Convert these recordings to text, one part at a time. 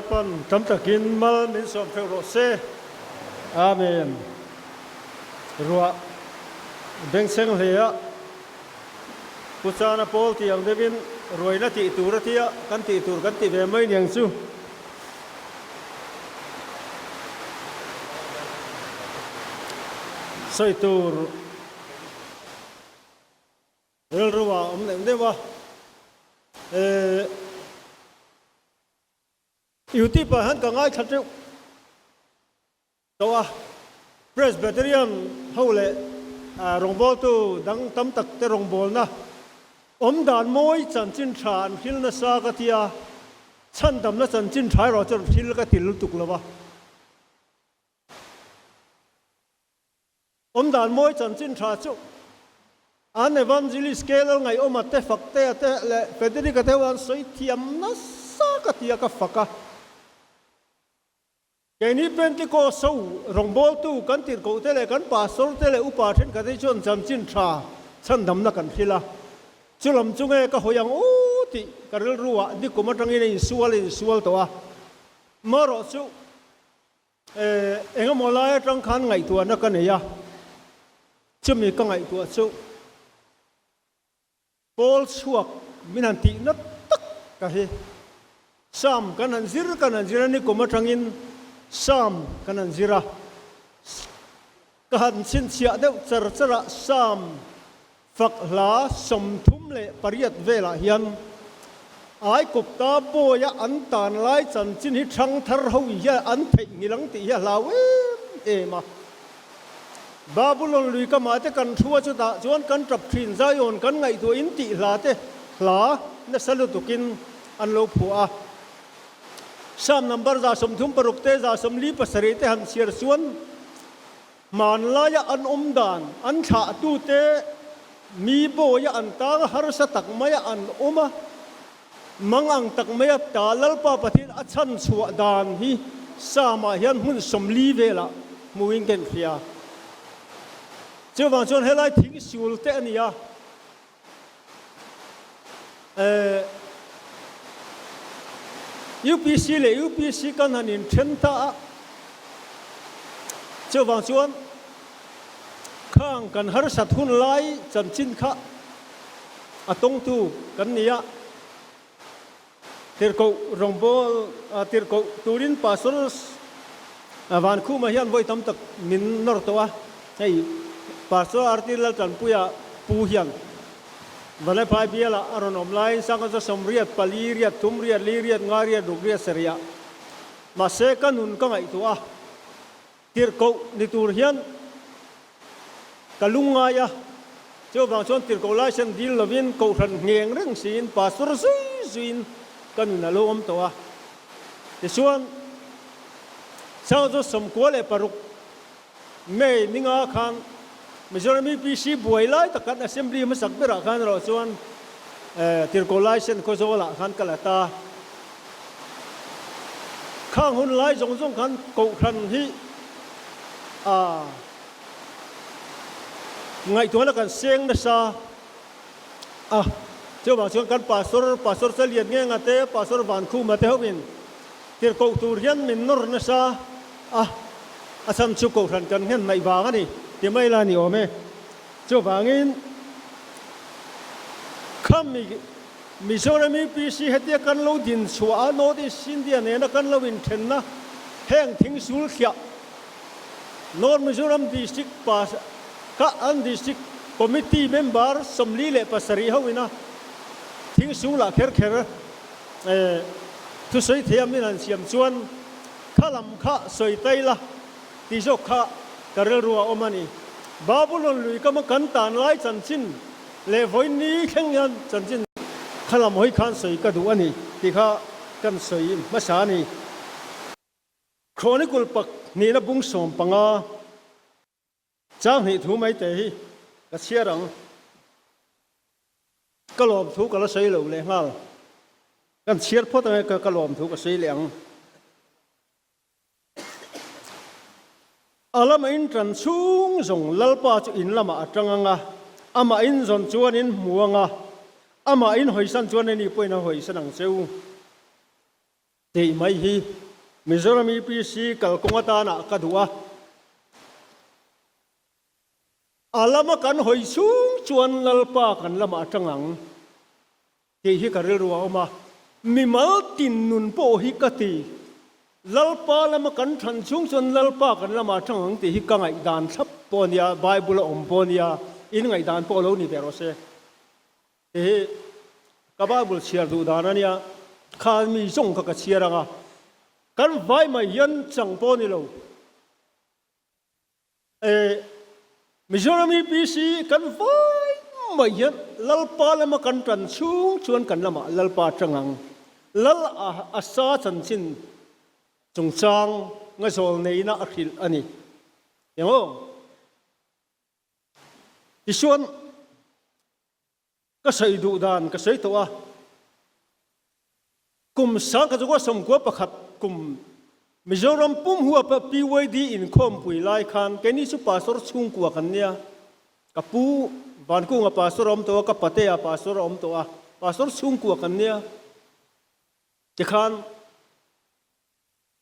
Lalpan tam takin mal min sawm hreuh rawh se. Amen. Ruah bengchheng hle a, Pu Chana Paul tih ang deuhin ruaina tih tur a tia, kan tih tur kan ti ve mai niang chu. Sawi tur rilru ah awm neuh neuh a, eh YouTube ah hian ka ngaithla teuh tawh a, Presbyterian ho leh rawngbawltu dang tam tak te rawngbawlna awm dan mawi chanchin tha an hril nasa ka tia, chhandamna chanchin tha erawh chuan hril ka ti lutuk lo a. Awm dan mawi chanchin tha chu an Evangelist Kelal Ngaihawma te Faktea te leh Federica te ho an sawi thiam nasa ka ti a ka fak a. Keini Pentecost ho rawngbawltu kan tirhkoh te leh kan pastor te leh upa thenkhat hi chuan chanchin tha chhandamna kan hrilh a. Chu lam chu nge ka hawi ang u tih ka rilru ah nikum atangin a insual a insual tawh a. Marawh chu Eng emaw lai atang khan ngaihtuahna ka nei a, chumi ka ngaihtuah chu Paul chhuak min han tihna tak ka hi. Psalm kan han zir kan han zir a, nikum atangin Psalm kan han zir a, ka han chhinchhiah deuh char char a, Psalm Fak hla 38 velah hian Aikupta bawia an tan lai chanchin hi thangthar ho hian an theihnghilh ang tih hi a hlau em em a. Babulon lui kamah te kan thu a, chutah chuan kan tap thin Zion kan ngaihtuah in tih hla te hla nasa lutukin an lo phuah a. Psalm number 136 te 47 te han chhiar chuan Hmanlaia an awm dan, an thlahtute mi bawia an tang harsa tak maia an awm a, mangang tak maia ta Lalpa Pathian a chhan chhuah dan hi Psalm-ah hian hmun 40 velah hmuin ka inhria. Chuvang chuan helai thing sul te a ni a, eh, UPC leh UPC kan han inthen ta a, chuvang chuan khang kan harsat hun lai chanchin kha a tawngtu kan ni a, tirhkoh rawngbawl tirhkoh turin Pastor Vankhuma hian vawi tam tak min nawr tawh a, hei Pastor RT Laltanpuia pu hian Valephai bialah a rawn awm laiin Sangha 84, 3, 4, 4, 5, 6, 7 ah mahse ka nun ka ngaihtuah a, tirhkoh ni tur hian ka lungngai a, chuvang chuan tirhkoh laisen dil lovin kohhran ngheng reng siin pastor zui zuiin ka nun a lo awm tawh a. Tichuan Sangha 96 May ninga khan Mizoram UPC buai lai tak khan Assembly hmasak berah khan erawh chuan Tirhkoh Laisen Khawzawlah khan ka la ta. Khang hun lai zawng zawng khan Kohhran hi a ngaihtuahna kan seng nasa a. Chuvang chuan kan Pastor, Pastor Chalian Ngenga te, Pastor Vankhuma te hoin Tirhkoh tur hian min nawr nasa a, a chhan chu Kohhran kan nghen hnaih vang a ni ti mai la ni awm e. Chuvangin khami Mizoram UPC hetia kan lo din chhuah a, North East India nena kan lo inthenna heng thing sul thliah North Mizoram District pa kha an District Committee member 47 ho ina thing sulah kher kher Thusawi thiam in an siam chuan kha lam kha sawi tai la tih zawk kha ka rilru a awm a ni. Babulon lui kama kan tan lai chanchin leh vawiin ni thleng hian chanchin kha lam hawi khan sawi ka duh a ni tih kha kan sawi hmasa a ni. Chronicle pak hnihna bung 15 chang hnih thu mai te hi ka chhiar ang. Ka lawm thu ka la sawi lo leh nghal. Kan chhiar phawt ang e, ka lawm thu ka sawi leh ang. A lama in tan chhung zawng Lalpa chu in lamah a tang ang a, amah in zawn chuan in hmu ang a, amah in hawisan chuan ani pawhin a hawisan ang che u. Tih mai hi Mizoram UPC kalkawng atana ka duh a. A lama kan hawi chhung chuan Lalpa kan lamah a tang ang tih hi ka rilru a awm a. Mimal tin nun pawh hi ka ti. Lalpa lama kan than chhung chuan Lalpa kan lamah a tang ang tih hi ka ngaihdan thlap pawh a nia, Bible a awm pawh a nia, in ngaihdan pawh lo ni ve rawh se. Hei hi ka Bible chhiar duh dan a nia, khan mi zawng kha ka chhiar ang a, kan vai mai hian chang pawh a ni lo. E Mizoram UPC kan vai mai hian Lalpa lama kan tan chhung chuan kan lamah Lalpa tang ang. Lal a sa chanchin chungchang ngazawl neihna a hrilh a ni. Eng aw? Tichuan, ka sawi duh dan ka sawi tawh a, kum 1991 kum Mizoram pum huapa PYD inkhawmpui lai khan keini chu pastor chhungkua kan nia, ka pu Vankunga pastor a awm tawh a, ka patea pastor a awm tawh a, pastor chhungkua kan nia. Tikhan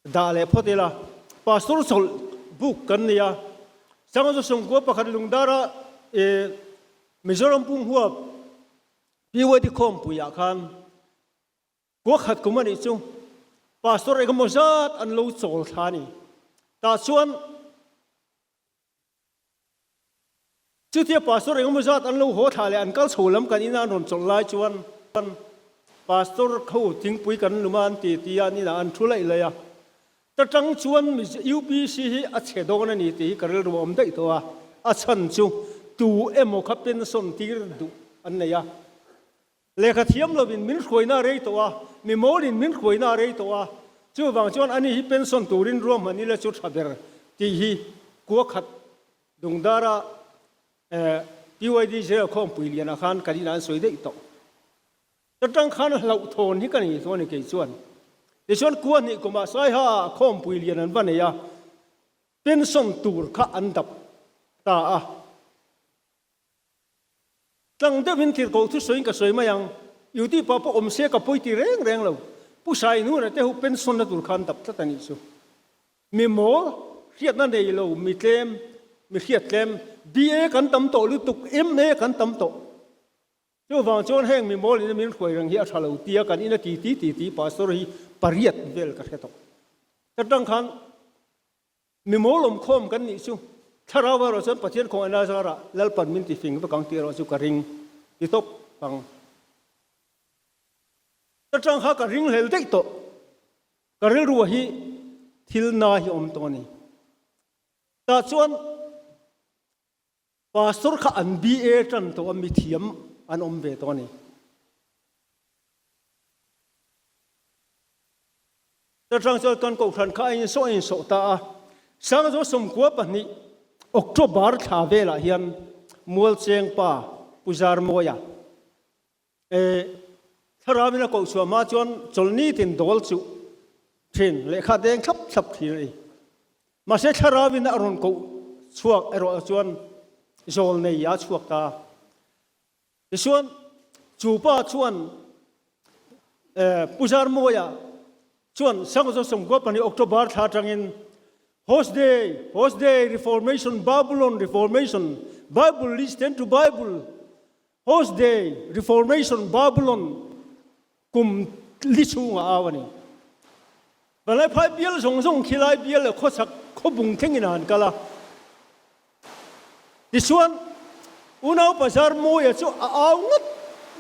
Dah leh phawt ila, Pastor chawlh buk kan nei a, Sangha Sawngkua pakhat Lungdara e Mizoram pum huap PYD khawmpuiah khan kua khat kum a nih chu Pastor engemaw zat an lo chawl thla a ni. Tah chuan Chutia Pastor engemaw zat an lo haw thla leh an kal chho lam kan ina an rawn chawlh lai chuan Pastor kho thingpui kan lum a an ti ti a an inah an thu laih laih a. Ta tang chuan UPC hi a chhe dawn a ni tih hi ka rilru a awm daih tawh a, a chhan chu tu emaw kha pension tir duh an nei a. Lehkha thiam lovin min hruaina a rei tawh a, mi mawlin min hruaina a rei tawh a, chuvang chuan ani hi pension turin ruahman ila chu tha ber tih hi kua khat Dungdara PYD Jail khawmpui lianah khan kan inah an sawi daih tawh. Atang khan hlauhthawn hi ka nei tawh a ni kei chuan. Tichuan kua hnih kumah Saiha ah khawmpui lian an va nei a, pension tur kha an dap ta a. Tlang deuhin thirko thu sawiin ka sawi mai ang, Yuti pa pawh awm se ka pawi ti reng reng lo, Pu Sainuna te ho pension na tur khan dap tlat a nih chu. Mi mawl, hriatna nei lo, mi tlem, mi hriat tlem, BA kan tam tawh lutuk, MA kan tam tawh. Chuvang chuan heng mi mawl in min hruai reng hi a tha lo tia kan ina ti ti ti ti Pastor hi pariat vel ka hre tawh. Ta tang khan Mi mawl awm khawm kan nih chu thlarau erawh chuan Pathian khawngaihna zarah Lalpan min ti fing vek ang tih erawh chu ka ring ti tawp ang. Ka tang kha ka ring hlel daih tawh. Ka rilru hi thil na hi awm tawh a ni. Tah chuan Pastor kha an BA tan tawh a mithiam an awm ve tawh a ni. Atang chuan kan kohhran kha a insawh a insawh ta a, Sangzaw 92 October thla velah hian Mualcheng pa Pu Zarmawia e thlarauin a kohchhuah hma chuan chawlhni tin dawl chuh thin lehkha deng thlap thlap thin a ni. Mahse thlarauin a rawn koh chhuak erawh chuan zawl nei a chhuak ta. Tichuan, chu pa chuan Pu Zarmawia chuan Sangzaw 92 October thla atangin Host Day, Host Day, Reformation, Babylon, Reformation, Bible, Listen to Bible, Host Day, Reformation, Babylon kum li chhungah au a ni. Vanlaiphai bial zawng zawng khi lai bial leh khawchhak khawbung thlengin a han kal a. Tichuan, unau Bazar Mawia chu a au ngat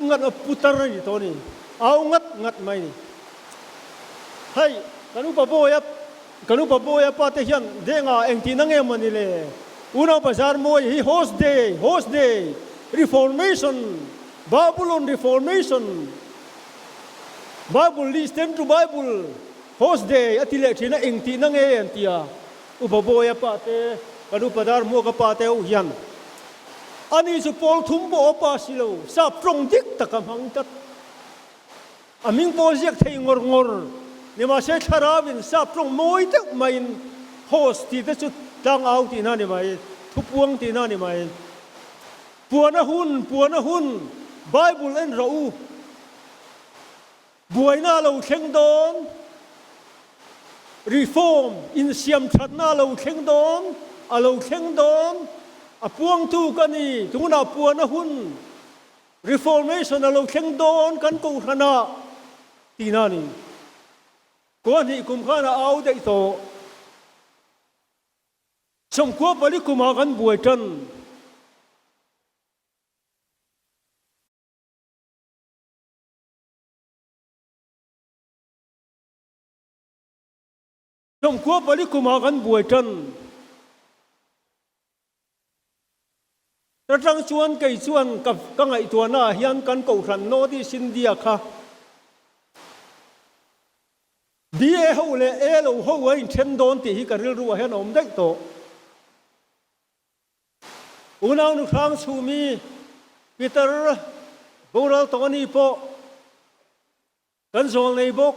ngat a, putar a ni tawh a ni, au ngat ngat mai a ni. Hei, kan upa Bawia, kan upa Bawia pa te hian denga engtihna nge maw ni le? Unau Bazar Mawia hi Host Day, Host Day, Reformation, Babylon Reformation, Bible listen to Bible host day a ti leh thin a eng tihna nge an ti a, Upa Bawia pa te, kan Upa Darhmuaka pa te ho hian ani chu pawl thum pawh a pa si lo, sap tawng dik tak a hmang tlat. A hming pawh ziak thei ngawr ngawr nimahse thlarauin sap tawng mawi deuh maiin host tih te chu tlangau tihna a ni mai, thupuang tihna a ni mai. Puan a hun, puan a hun, Bible en rawh u. Buaina a lo thleng dawn. Reform, insiamthatna a lo thleng dawn, a lo thleng dawn, a puangtu ka ni, tunah puan a hun, Reformation a lo thleng dawn kan kohhranah tihna a ni. Kua hnih kum khan a au daih tawh. 94 kumah kan buai tan. 94 kumah kan buai tan. Atang chuan kei chuan ka ka ngaihtuahna ah hian kan kohhran North East India kha BA ho leh A lo ho a inthen dawn tih hi ka rilru ah hian a awm daih tawh. Unau nu hrang chhumi Peter boral tawh a ni pawh Kan zawl nei bawk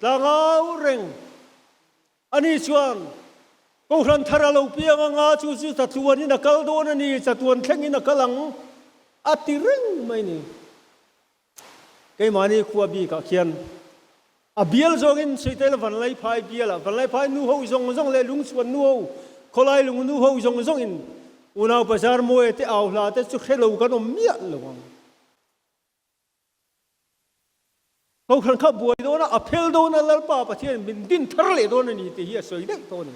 tlangau reng a ni chuan Kohhran thar a lo piang anga chu chu chatuanin a kal dawn a ni, chatuan thlengin a kal ang a ti reng mai ni. Keimahni khua bikah khian a bial zawngin Suitel Vanlaiphai bialah Vanlaiphai nu ho zawng zawng leh Lungchhuan nu ho, Khawlai lung nu ho zawng zawngin unau bazar mawi te au hla te chu hre lo kan awm miah lo ang. Kohhran kha buai dawn a, a phel dawn a, Lalpa Pathian min din thar leh dawn a ni tih hi a sawi daih tawh a ni.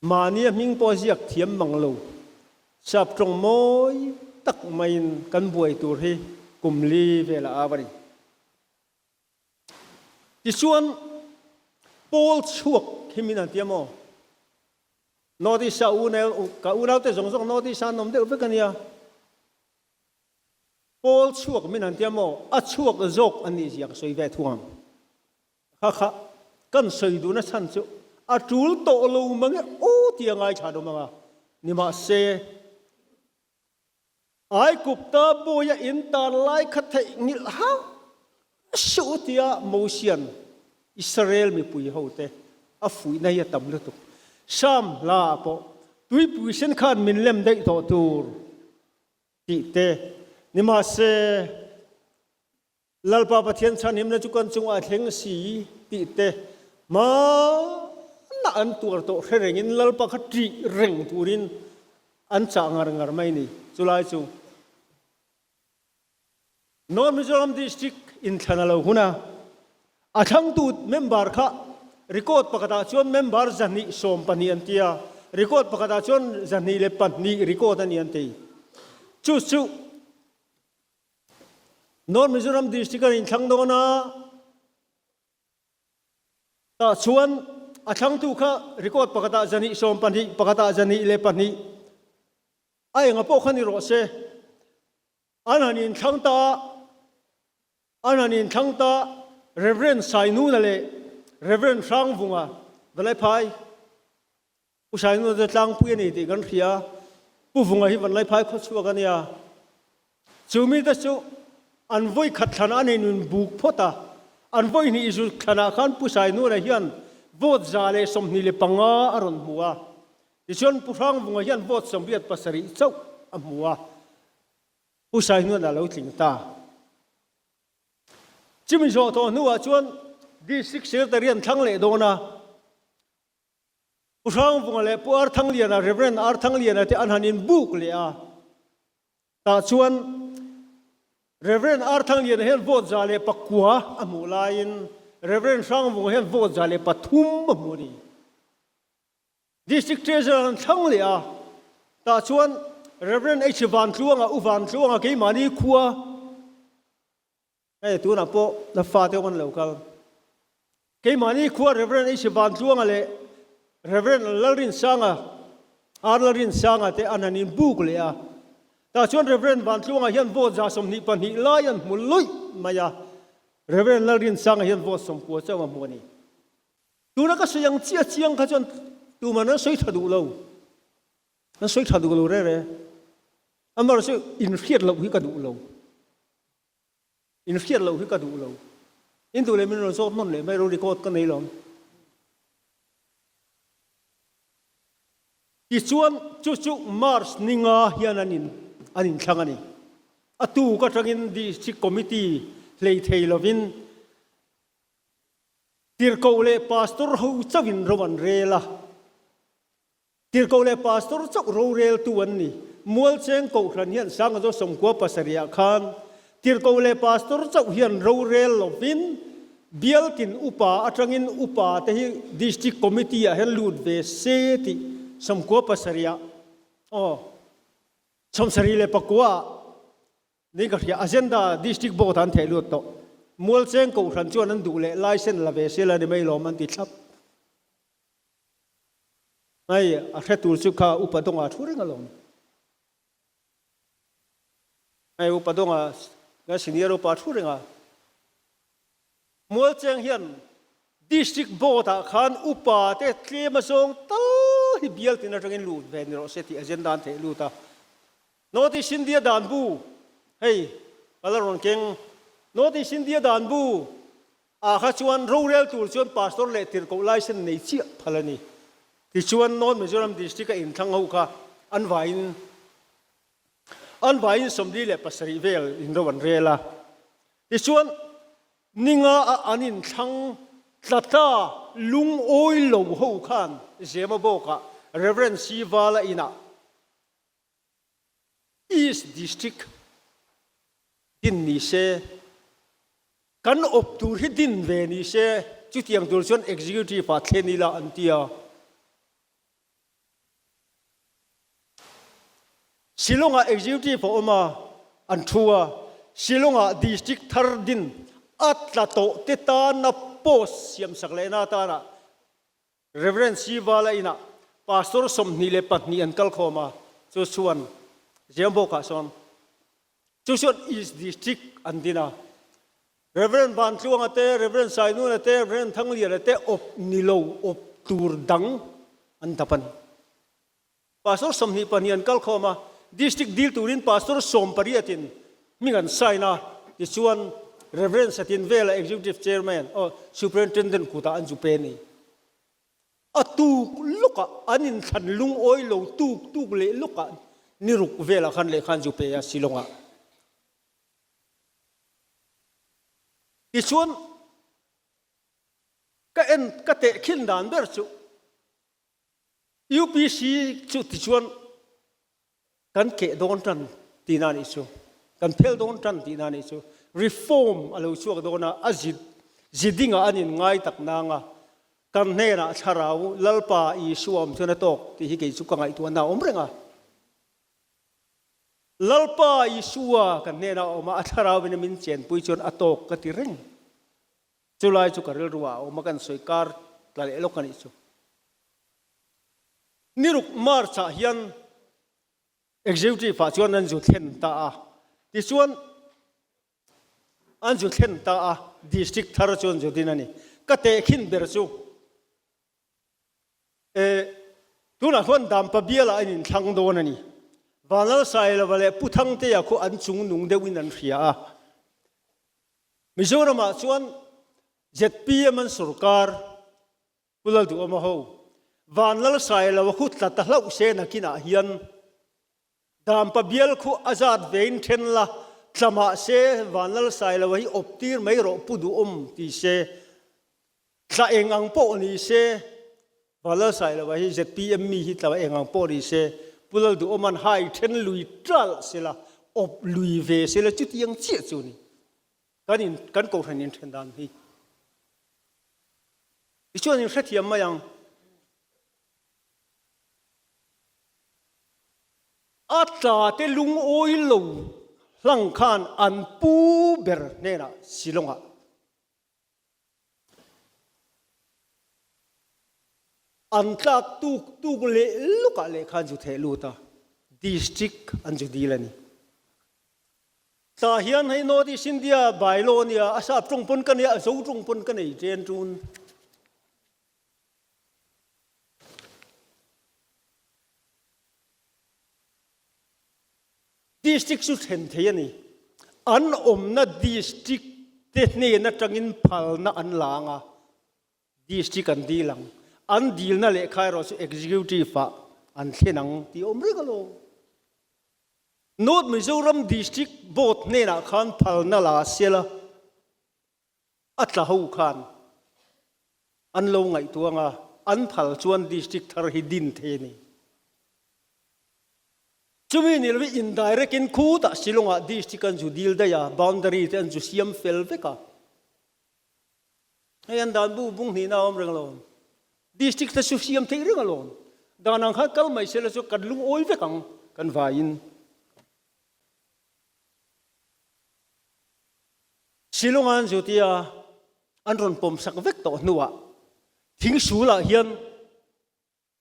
Mahnia hming pawh a ziak thiam mang lo, sap tawng mawi tak maiin kan buai tur hi kum li velah a au a ni. Tichuan, Paul chhuak hi min han ti a maw? North East a unau, ka unaute zawng zawng North East a an awm deuh vek a nia. Pawl chhuak min han tia maw? A chhuak zawk a nih zia ka sawi ve thung ang. Kha kha kan sawi duhna chhan chu a tul tawh lo mang e aw tia ngaithla dawm ang a. Nimahse, Aikupta bawia in tan lai kha theih ngilh hauh suh tia Mosian Israel mipui hote a fuihna hi a tam lutuk. Sam hla ah pawh tuipui sen khan min lem daih tawh tur tih te nimahse Lalpa Pathian chhanhimna chu kan chungah a thleng si tih te hmanah an tuar tawh hre rengin Lalpa kha ṭih reng turin an chah ngar ngar mai ni. Chulai chu North Mizoram District inthlan a lo hun a, a thlangtu member kha record pakhatah chuan member 212 an ti a, record pakhatah chuan 202 record a ni an ti. Chu chu North Mizoram District an inthlang dawn a, tah chuan a thlangtu kha record pakhatah 212, pakhatah 202 a enga pawh kha ni rawh se. An han inthlang ta a, an han inthlang ta Reverend Sainuna leh Reverend Hrangvunga Valaiphai Pu Sainuna chu tlangpui a ni tih kan hria. Pu Vunga hi Vanlaiphai khawchhuak a nia. Chu mite chu an vawi khat thlanah an inun buk phawt a. An vawi hnih zut thlanah khan Pu Sainuna hian vote 125 a rawn hmu a. Tichuan Pu Hrangvunga hian vote 87 chauh a hmu a. Pu Sainuna a lo tling ta. Chumi zawh tawh hnuah chuan District Secretary an thlang leh dawn a. Pu Hrangvunga leh Pu Arthangliana, Rev. Arthangliana te an han inbuk leh a. Tah chuan Rev. Arthangliana hian vote 109 a hmuh laiin Rev. Hrangvunga hian vote 103 a hmu a ni. District Treasurer an thlang leh a. Tah chuan Rev. H. Vantluanga, U Vantluanga keimahni khua, Hei tunah pawh na fate awm an lo kal. Keimahni khua Rev. H. Vantluanga leh Rev. Lalrinsanga, R. Lalrinsanga te an han inbuk leh a. Tah chuan Rev. Vantluanga hian vote 22 lai an hmu luih mai a. Rev. Lalrinsanga hian vote 90 chauh a hmu a ni. Tuna ka sawi ang chiah chiang kha chuan tuman an sawi tha duh lo. An sawi tha duh lo re re. Amaherawhchu inhriat loh hi ka duh lo. Inhriat loh hi ka duh lo. In duh leh min rawn zawt nawn leh mai ro record ka nei lo. Tichuan chu chu March ninga hian an in an inthlang a ni. A tuk atangin District Committee Hlei thei lovin Tirhkoh leh Pastor ho chauhin ro an rel a. Tirhkoh leh Pastor chauh roreltu an ni. Mualcheng Kohhran hian Sangha Zo 97 ah khan Tirhkoh leh Pastor chauh hian rorel lovin Bialtin upa atangin upa te hi District Committee ah hian lut ve se tih 97 ah aw 74 ah Ni ka hria, agenda District Board ah an theh lut tawh. Mualcheng Kohhran chuan an duh leh licence la ve se la ni mai lawm an ti thlap. Hei a hre tur chu kha Upa Dawngah thu reng alawm. Hei Upa Dawngah kan senior upa thu reng a. Mualcheng hian District Board ah khan upa te tlem a zawng tal hi bial tin atangin lut ve ni rawh se tih agenda an theh lut a. North East India dan bu, hei ka la rawn keng, North East India dan bu ah kha chuan rorel tur chuan Pastor leh tirhkoh licence nei chiah phal a ni. Tichuan North Mizoram District a inthlang ho kha an vaiin an vaiin 47 vel in ro an rel a. Tichuan ninga a an inthlang tlata lungawi lo ho khan Zemabawkah Rev. Sivala inah East District din ni se, kan awp tur hi din ve ni se, chutiang tur chuan Executive ah thlen ila an ti a. Shillong ah Executive a awm a, an thu a, Shillong ah District thar din a tla tawh te tana post siamsak lehna atana Rev. Sivala inah Pastor 22 an kal khawm a, chu chuan Ziambawkah sawn chu chuan East District an din a. Rev. Vantluanga te, Rev. Sainuna te, Rev. Thangliana te awp ni lo awp tur dang an dap a ni. Pastor 22 an kal khawm a, District dil turin Pastor 18 in hming an sign a, tichuan Rev. Satin Vela Executive Chairman, oh, Superintendent kutah an zu pe a ni. A tuk lawkah an inthlan lungawi lo tuk tuk leh lawkah ni ruk velah khan lehkha an zu pe a Shillong-ah. Tichuan ka en ka tehkhin dan ber chu UPC chu tichuan kan keh dawn tan tihna a nih chu, kan phel dawn tan tihna a nih chu. Reform a lo chhuak dawn a, a zit zidingah an inngai tak nang a, kan hnenah thlarau Lalpa Isua awm chuan a tawk tih hi kei chu ka ngaihtuahna a awm reng a. Lalpa Isua kan hnenah a awm a, a thlarauin a min chenpui chuan a tawk ka ti reng. Chulai chu ka rilruah a awm a, kan sawi kar tla leh lawk a nih chu. Niruk March ah hian Executive ah chuan an zu thlen ta a, tichuan an zu thlen ta a, District thar chu an zu din a ni. Ka tehkhin ber chu e tunah chuan Dampa bialah an inthlang dawn a ni. Vanlalsailova leh Pu Thangtea khu an chung nung deuhin an hria a. Mizoramah chuan zpm an sorkar Pu Lalduhawma ho Vanlalsailova khu tla ta hlauh se nakinah hian Dampa bial khu a zat vein then la, tla mah se Vanlalsailova hi awp tir mai rawh Pu Duhawm ti se, tla eng ang pawh ni se Vanlalsailova hi zpm mi hi tla eng ang pawh ni se Pu Lalduhawma'n hai then lui ṭalh se la, awp lui ve se la chutiang chiah chu ni. Kan in kan kohhran in then dan hi. Tichuan in hrethiam mai ang. A tla te lungawi lo hlang khan an pu ber hnenah Shillong ah an tlak tuk tuk leh lukah lehkha an zu theh lut a, district an zu dil a ni. Tah hian hei North East India bylaw a nia, a sap tawng pawn ka nei a, a zo tawng pawn ka nei chen tun. District chu then thei a ni. An awmna district te hnen atangin phalna an la ang a, district an dil ang. An dilna lehkha erawh chu executive ah an thlen ang tih a awm reng alawm. North Mizoram District Board hnenah khan phalna la sela. A tla ho khan an lo ngaihtuang a, an phal chuan district thar hi din thei a ni. Chumi ni lovin indirect in khutah Shillong-ah district an zu dil daih a, boundary te an zu siam fel vek a. Hei an dan bu bung hnihna a awm reng alawm. District te chu siam theih reng alawm. Dan ang khan kal mai sela chu kan lungawi vek ang kan vaiin. Shillong-a an zuti a, an rawn pawm sak vek tawh hnuah Thingsulah hian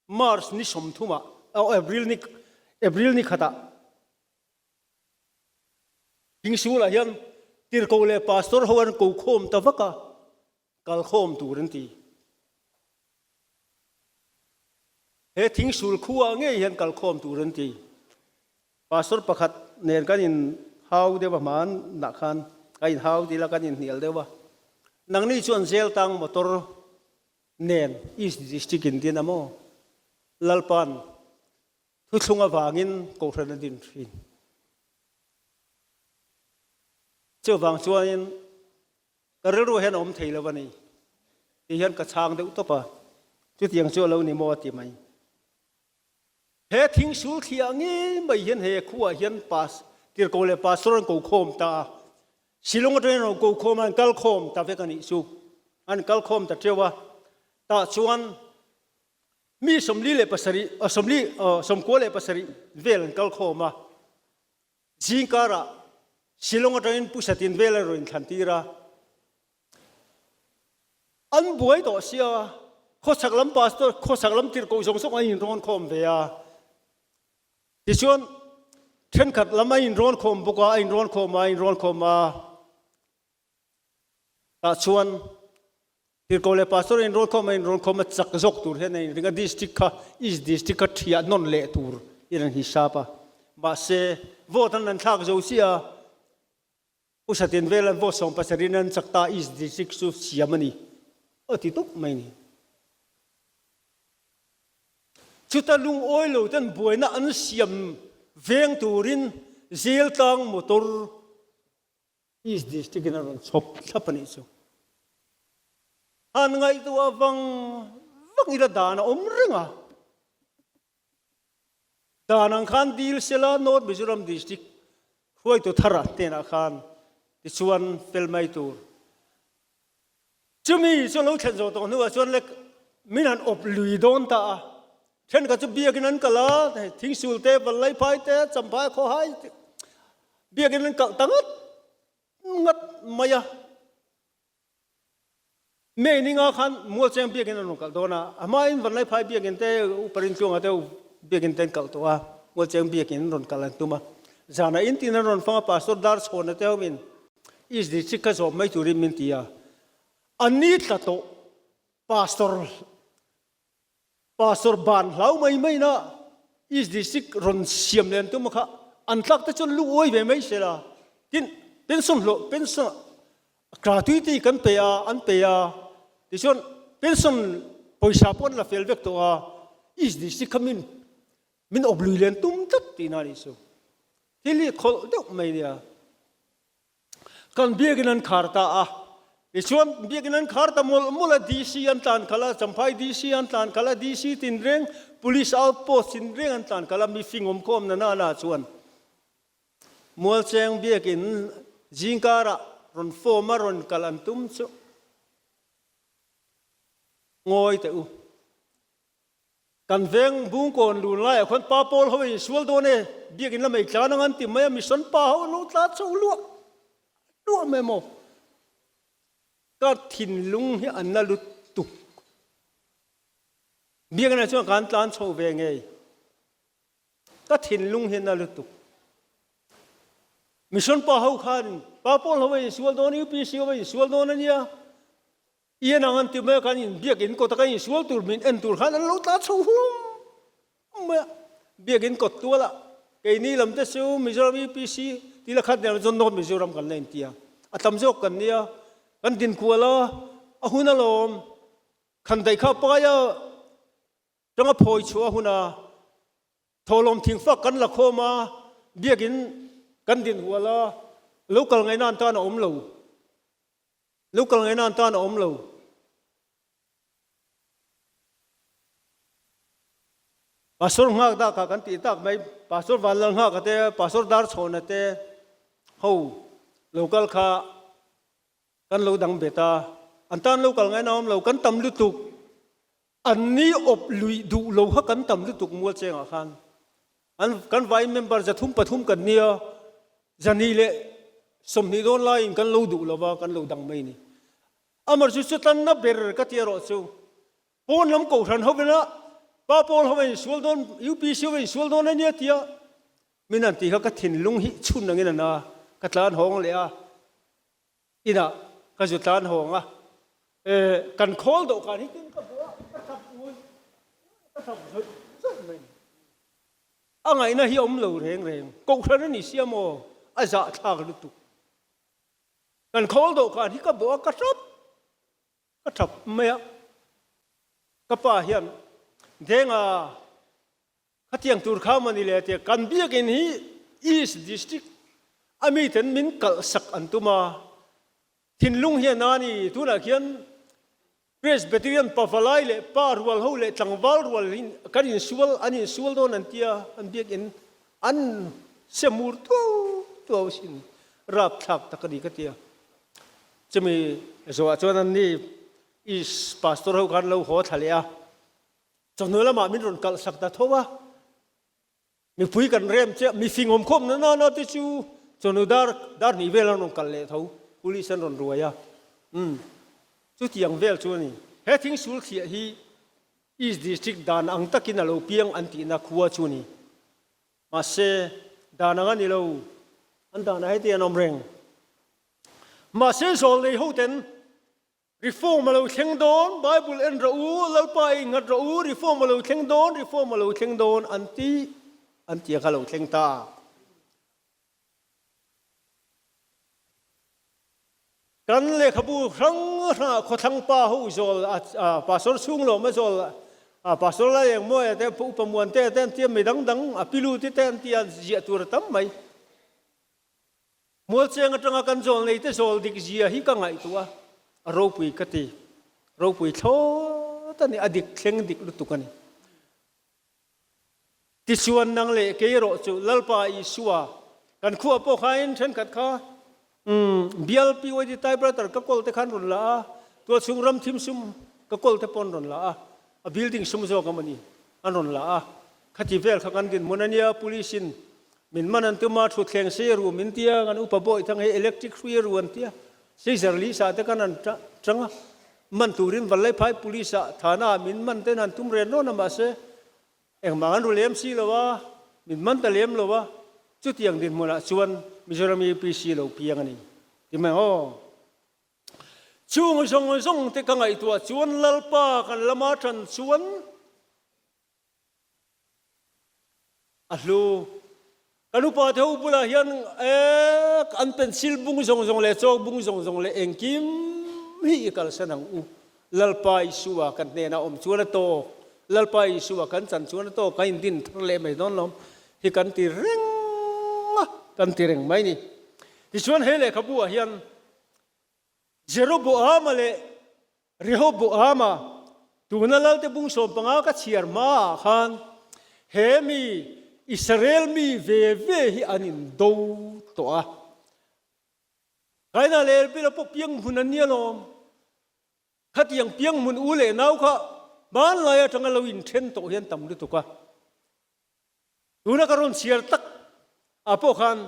March ni sawmthumah, oh April ni April ni khatah Thingsulah hian tirhkoh leh pastor ho an ko khawm ta vak a, kal khawm tur an ti. He thingsul khuah ngei hian kal khawm tur an ti. Pastor pakhat nen kan in hau deuh a hman nah khan ka in hau dil a kan in hnial deuh a. Nangni chuan zel tang motor nen East District in din a maw? Lalpan thuthlung avangin Kohhran a din thin. Chuvang chuanin Ka rilru hian a awm thei lo a ni tih hian ka chhang deuh tawp a, chutiang chu a lo ni maw a ti mai. He thing sul thliah ngei mai hian he khuah hian pas tirko leh pastor an ko khawm ta a, Shillong atangin an rawn ko khawm a, an kal khawm ta vek a nih chu. An kal khawm ta teuh a, tah chuan mi 47, 97 vel an kal khawm a. Zingkarah Shillong atangin Pu Satin vel a rawn inthlan tir a, an buai tawh sia, khawchhak lam pastor, khawchhak lam tirhkoh zawng zawng an inrawn khawm ve a. Tichuan thenkhat lam a inrawn khawm bawk a, a inrawn khawm a, a inrawn khawm a. Tah chuan Tirhkoh leh Pastor in rawn khawm a in rawn khawm a chak zawk tur hian a inring a, District kha East District kha thiah nawn leh tur in an hisap a. Mahse vote an an thlak zo chiah a, Pu Satin vel an vote 70 in an chak ta East District chu siam a ni a ti tawp mai a ni. Chuta lungawi lo ten buaina an siam veng turin Zel tlang motor East District in a rawn chhawp thlap a nih chu. Han ngaihtuah vang vang ila dan a awm reng a. Dan ang khan dil sela North Mizoram District hruaitu thar a hnenah khan tichuan fel mai tur. Chumi chu lo thlen zawh tawh hnuah chuan lek min han awp lui dawn ta a. Thenkhat chu biakin an kal a, thingsul te, Vanlaiphai te, Champhai Khawhai te biakin an kalh ta ngat ngat mai a. May ninga khan Mualcheng biakin an rawn kalh dawn a, a hmain Vanlaiphai biakin te, Upa Rintluanga te biakin te an kalh tawh a, Mualcheng biakin an rawn kalh an tum a. Zanah in tin an rawn fang a, Pastor Darchhawna te hoin East District kha zawm mai turin min ti a, a ni tla tawh Pastor Pastor ban hlau mai mai na East District rawn siam leh an tum a kha an tlak te chuan lungawi ve mai se la, tin pension hlawh pension gratuity kan pe a an pe a tichuan pension pawisa pawh an la fel vek tawh a, East District kha min min awp lui leh an tum tlat tihna a nih chu. Thil hi khawlh deuh mai nia. Kan biakin an khar ta a, tichuan biakin an khar ta mawlh mawlh a, DC an tlan khalh a, Champhai DC an tlan khalh a, DC tinreng, Police outpost tinreng an tlan khalh a, mi fing awm khawm na nana chuan Mualcheng biakin zingkarah rawn form a rawn kal an tum chu ngawi teh u. Kan veng Bungkawn lun laiah khuan pa pawl ho in sual dawn e, biakin lam ei tlan ang an ti mai a, mission pa ho an lo tla chho luah luah mai maw? Ka thinlung hi an la lutuk. Biakin ah chuan kan tlan chho ve ngei. Ka thinlung hi an la lutuk. Mission pa ho khan pa pawl ho in sual dawn, UPC ho in sual dawn a nia. Ian ang an ti mai a, kan in biakin kawta kan insual tur min en tur khan an lo tla chho hum mai a, biakin kawt tual ah keini lam te chu Mizoram UPC ti la khat nen chuan North Mizoram kan la inti a, a tam zawk kan nia, kan din kual a, a hun alawm, khan daih kha pai a, tanga phawi chhuah a hun a, thawhlawm thingfak kan la khawm a, biakin kan din hual a, lo kal ngaihna an tan a awm lo. Lo kal ngaihna an tan a awm lo. Pastor nghak dak ah kan tih tak mai, Pastor Vanlal nghak a te, Pastor Darchhawna te ho lo kal kha kan lo dang bet a, an tan lo kal ngaihna a awm lo, kan tam lutuk. An ni awp luih duh lo kha kan tam lutuk mual chengah khan an kan vai member 300 300 kan nia 220 dawn laiin kan lo duh lova kan lo dang mai ni. Amar chu chutanna ber ka ti erawh chu pawn lam kohhran hovina pa pawl ho a insual dawn UPC ho a insual dawn a nia tia min han tih kha ka thinlung hi chhun angin a na ka tlan hawng leh a. Inah ka zu tlan hawng a, kan khawl dawhkan hi tin ka hmu a, ka thap ngawih ka thap zawih zawih mai. A ngaihna hi a awm lo reng reng, kohhran a ni sia maw, a zahthlak lutuk. Kan khawl dawhkan hi ka bawh a, ka thap ka thap mai a. Ka pa hian Denga Khatiang tur kha maw ni le tia kan biakinn hi East District a miten min kalh sak an tum a, thinlung hian a ni tunah khian Presbyterian pavalai leh pa rual ho leh tlangval rual hi kan insual an insual dawn an tia an biakinn an semur tuau tuau sin rapthlak tak a ni ka tia. Chumi zawhah chuan an ni East Pastor ho khan lo haw thla leh a. Chawhnu lamah min rawn kalh sak ta tho a, mipui kan rem chiah, mi fing awm khawm na nana te chu chawhnu dar dar hnih vel an rawn kalh leh tho, police an rawn ruai a, umm chutiang vel chu a ni. He thing sul thliah hi East District dan ang takin a lo piang an tihna khua chu a ni. Mahse, dan ang a ni lo, an danah heti an awm reng. Mahse, zawlnei hoten Reform a lo thleng dawn, Bible en rawh u, Lalpa i inghat rawh u, Reform a lo thleng dawn, Reform a lo thleng dawn an ti, an ti a kha lo thleng ta. Kan lehkhabu hrang hrangah khawthlang pa ho zawl, Pastor Chhunglawma zawl, Pastor Laiengmawia te, Upa Muantea te an ti a, mi dang dang, a Piluti te an ti a, ziah tur a tam mai. Mualcheng atanga kan zawl nei te zawl dik zia hi ka ngaihtuah a, a ropui ka ti. Ropui thlawt a ni, a dik thleng dik lutuk a ni. Tichuan nang leh kei erawh chu Lalpa Isua kan khuah pawh khain thenkhat kha umm bial PYD typewriter ka kawl te khan rawn la a, tualchhung ram thim sum ka kawl te pawn rawn la a, a building sum zawk a mawni an rawn la a, khati vel kha kan dinhmun a nia, police in Min man an tum a, thutthleng sei a ru min tia, kan upa bawi thang hei electric hrui a ru an tia, scissor lisa te kan an tang a, man turin Vanlaiphai police ah thana ah min man ten an tum ren rawn a mahse engmah an ru lem si lo a, min man ta lem lo a, chutiang dinhmunah chuan Mizoram UPC lo piang a ni ti mai aw. Chung zawng zawng te ka ngaihtuah chuan Lalpa kan lama tan chuan A hlu. Kan upa te ho bulah hian ek an pencil bung zawng zawng leh chalk bung zawng zawng leh engkim hi i kalsan ang u. Lalpa Isua kan hnenah awm chuan a tawk. Lalpa Isua kan chan chuan a tawk. Kan indin thar leh mai dawn lo. Hi kan ti reng a, kan ti reng mai ni. Tichuan he lehkhabu ah hian Jeroboama leh Rehoboama, tuna Lalte bung 15 ka chhiar hmaah khan he mi Israel mi ve ve hi an indo tawh a. Kaina leh Elbila pawh piang hmun an ni alawm. Khatiang piang hmun u leh nau kha hmanlai atanga lo inthen tawh hian tam lutuk a. Tuna ka rawn chhiar tak ah pawh khan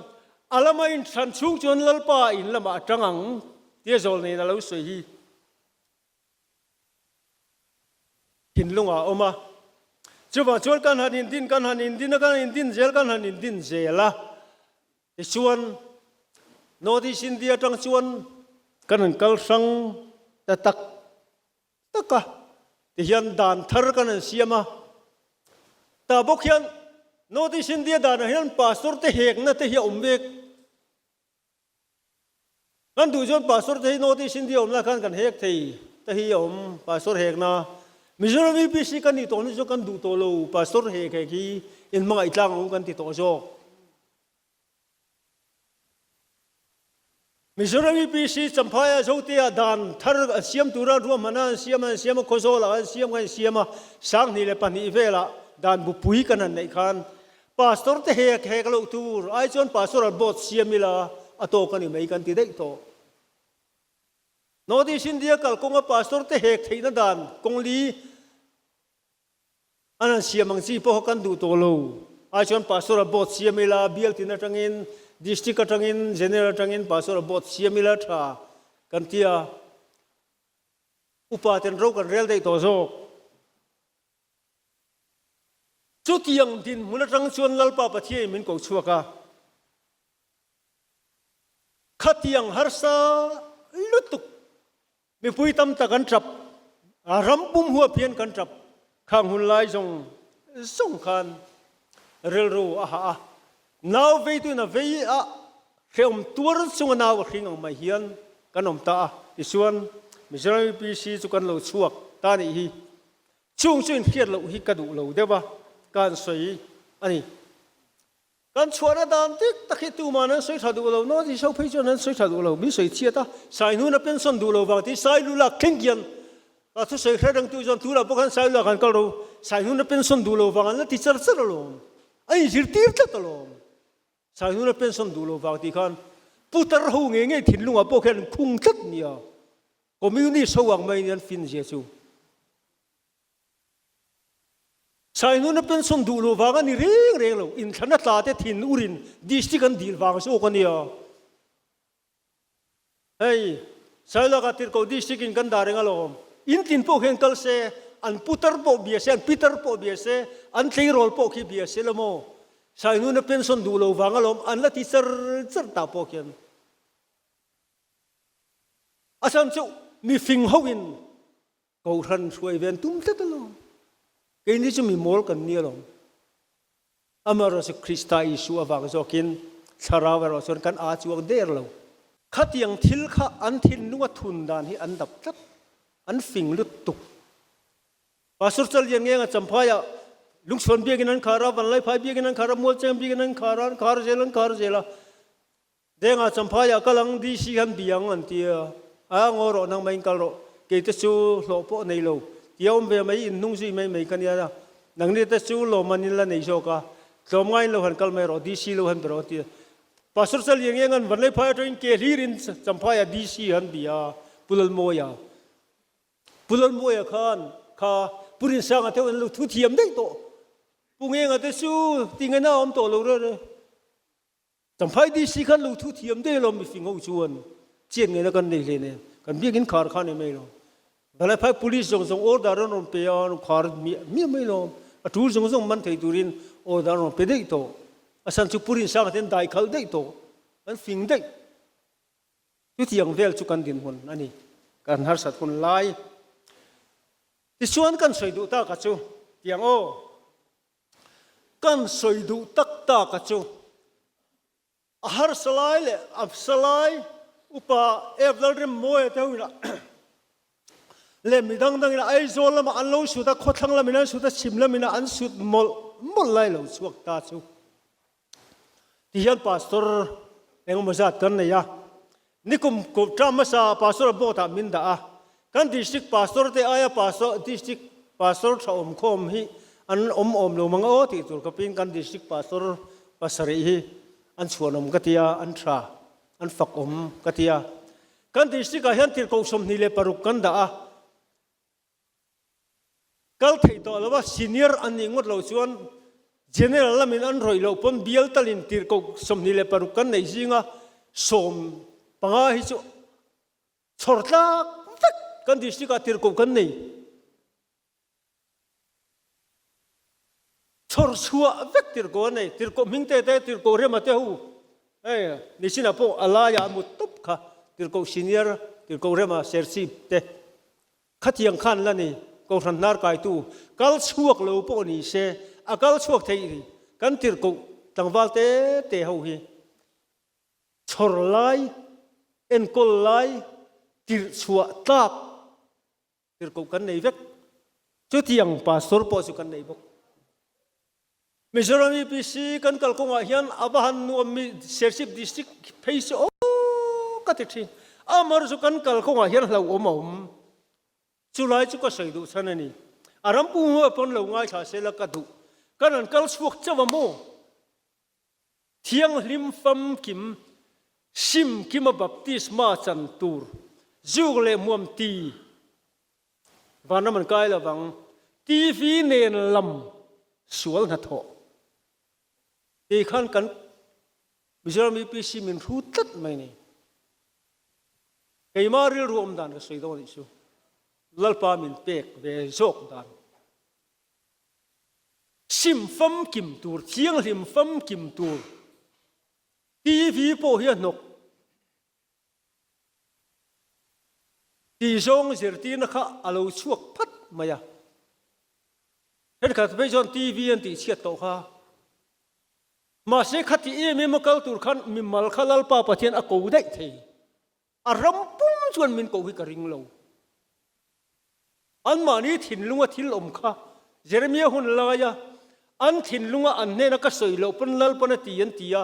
a lama inthlan chhung chuan Lalpa in lamah a tang ang tia zawl neiin a lo sawi hi thinlungah a awm a. Chuvang chuan kan han indin, kan han indin a, kan han indin zel, kan han indin zel a. Tichuan North East India atang chuan kan han kal hrang ta tak tak a, tihian dan thar kan han siam a, tah bawk hian North East India danah hian pastor te hekna te hi a awm mek. Kan duh chuan pastor te hi North East India awmna khan kan hek thei te hi a awm, pastor hekna. Mizoram UPC kan nih tawh hnu chu kan duh tawh lo, pastor hek hek hi inhmangaih tlang ang u kan ti tawh zawk. Mizoram UPC Champhaia Zotea dan thar an siam tura ruahmana an siam a, an siam a, Khawzawlah an siam an siam a, 2002 velah dan bupui kan han neih khan Pastor te hek hek loh tur ai chuan Pastor an board siam ila a tawk a ni mai kan ti daih tawh. North East India kalkawnga Pastor te hek theihna dan kawng li An han siam ang chi pawh kan duh tawh lo. Ai chuan Pastor a board siam ila, bial tin atangin, District atangin, General atangin Pastor a board siam ila tha kan ti a. Upa ten ro kan rel daih tawh zawk. Chutiang dinhmun atang chuan Lalpa Pathiain min ko chhuak a. Khatiang harsa lutuk Mipui tam tak an tap, a ram pum huap hian kan tap. Khang hun lai zawng zawng khan rilru a hah a, nau veituin a vei a, hrehawm tuar chunga nau a hring ang mai hian kan awm ta a. Tichuan, Mizoram UPC chu kan lo chhuak ta nih hi. Chung chu inhriat loh hi ka duh lo deuh a, ka han sawi a ni. Kan chhuahna dan dik tak hi tuman an sawi tha duh lo, North East ho phei chuan an sawi tha duh lo, min sawi chhiat a, Saihnuna pension duh lo vang tih Sailu lak thleng hian ka thusawi hre rengtu chuan tunah pawh khan Sailu lak an kal ro, Saihnuna pension duh lo vang an la ti char char alawm, a inzirtir tlat alawm. Saihnuna pension duh lo vang tih khan putar ho ngei ngei thinlungah pawh khian an khung tlat nia, Communist ho ang maiin an fin zia chu. Saihnuna pension duh loh vang a ni reng reng lo, inthlana tla te thin urin district an dil vang zawk a nia. Hei, Sailaka Tirhkoh district in kan dah reng alawm. In tlin pawh khian kal se, an putar pawh bia se, an pitar pawh bia se, an tleirawl pawh khi bia se la maw? Saihnuna pension duh loh vang alawm an la ti char char ta pawh khian. A chhan chu mifing ho in Kohhran hruai ve an tum tlat alawm. Keini chu mi mawl kan ni alawm. Amaherawhchu Krista Isua avang zawkin thlarau erawh chuan kan aa chuang der lo. Khatiang thil kha an thinlunga thun dan hi an dap tlat, an fing lutuk. Pastor Challian Ngenga Champhaiah Lungchhuan biakin an khar a, Vanlaiphai biakin an khar a, Mualcheng biakin an khar a, an khar zel an khar zel a. Denga Champhaiah kal ang DC hian biang an ti a, a ngaw rawh nang maiin kal rawh, kei te chu hlawh pawh nei lo, tia awm ve mai in hnung zui mai mai ka nia, nangni te chu lawmman in la nei zawk a, tlawmngaiin lo han kal mai rawh, DC lo han be rawh an ti a. Pastor Chaliang eng an Vanleiphai atangin ke hlirin Champhaiah DC han bia a, Pu Lalmawia. Pu Lalmawia khan kha Pu Rinsanga te an lo thu thiam daih tawh, Pu Ngenga te chu tingaina a awm tawh lo reng reng. Champhai DC khan lo thu thiam daih alawm mifing ho chuan chian ngeina kan nei hle nen kan biakin khar kha ni mai lo. Valaiphai police zawng zawng order an rawn pe a, an khar miah miah mai lo. A tul zawng zawng man thei turin order an rawn pe daih tawh. A chhan chu Pu Rinsanga te an dai khalh daih tawh, an fing daih. Chutiang vel chu kan dinhmun a ni, kan harsat hun lai. Tichuan kan sawi duh taka chu tiang aw. Kan sawi duh tak tak a chu a harsa lai leh a sa lai upa Ep Lalremmawia te ho ina leh mi dang dang ina Aizawl lamah an lo sut a, khawthlang lamin an sut a, chhim lamin an sut mawlh mawlh lai lo chhuak ta chu tihian Pastor engemaw zat kan nei a, Nikum kum term hmasa Pastor a board ah min dah a, kan District Pastor te aia Pastor District Pastor tha awm khawm hi an awm awm lo mang aw tih tur khawpin kan District Pastor pasarih hi an chhuanawm ka ti a, an tha, an fak awm ka ti a. Kan District ah hian tirhkoh 26 kan dah a, Kal theih tawh lo a, senior an nih ngawt loh chuan general lamin an rawih loh pawn bial talin tirhkoh 26 kan neih zinga sawm panga hi chu chhawr tlak vek kan district ah tirhkoh kan nei. Chhawr chhuah vek tirhkoh an nei. Tirhkoh hming te te tirhkoh rema te ho hei nichinah pawh a laiah a mut tawp kha tirhkoh senior tirhkoh rema serchhip te Khatiang khan la ni, Kohhran hnar kaitu kal chhuak lo pawh ni se, a kal chhuak theih ni, kan tirhkoh tlangval te te ho hi chhawr lai, enkawl lai, tirh chhuah tlak tirhkoh kan nei vek. Chutiang pastor pawh chu kan nei bawk. Mizoram UPC kan kalkawngah hian a va han nuam mi Serchhip District phei chu aw! ka ti thin. Amar chu kan kal kawngah hian hlauhawm a awm. Chulai chu ka sawi duh chhan a ni. A ram pum ho pawn lo ngaithla se la ka duh. Kan an kal chhuak chauh a maw? Thianghlim famkim sim kima baptisma chan tur zuk leh hmuam ti vanram an kai lovang. TV nen lam sual hnathawh tih khan kan Mizoram UPC min hru tlat mai ni. Keimah rilru awm dan ka sawi dawn anih chu. Lalpa min pek ve zawk dan. Sim famkim tur, thianghlim famkim tur TV pawh hi a hnawk tih zawng zirtirna kha a lo chhuak phat mai a. Thenkhat phei chuan TV an tihchhiat tawh kha. Mahse khati em em a kal tur khan mimal kha Lalpa Pathian a ko daih thei. A ram pum chuan min koh hi ka ring lo. Anmahni thinlunga thil awm kha Jeremia hun laia an thinlunga an hnena ka sawi loh pawn Lalpan a ti an ti a,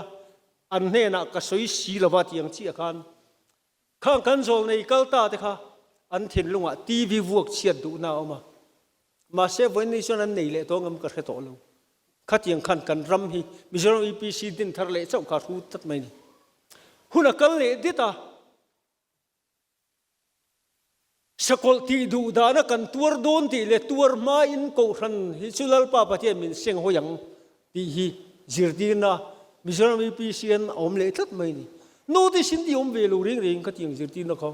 an hnenah ka sawi si lova tih ang chiah khan khang kan zawlnei kal ta te kha an thinlungah TV vuak chhiat duhna a awm a. Mahse vawiin chuan an nei leh tawh ngam ka hre tawh lo. Khatiang khan kan ram hi Mizoram UPC din thar leh chauh kha hru tlat mai ni. Hun a kal leh dit a, sakawlh tih duh dana kan tuar dawn tih leh tuar hmain Kohhran hi chu Lalpa Pathian min seng hawi ang tih hi zirtirna Mizoram UPC an a awm leh tlat mai ni. Notice in ti awm ve lo reng reng khatiang zirtirna kha.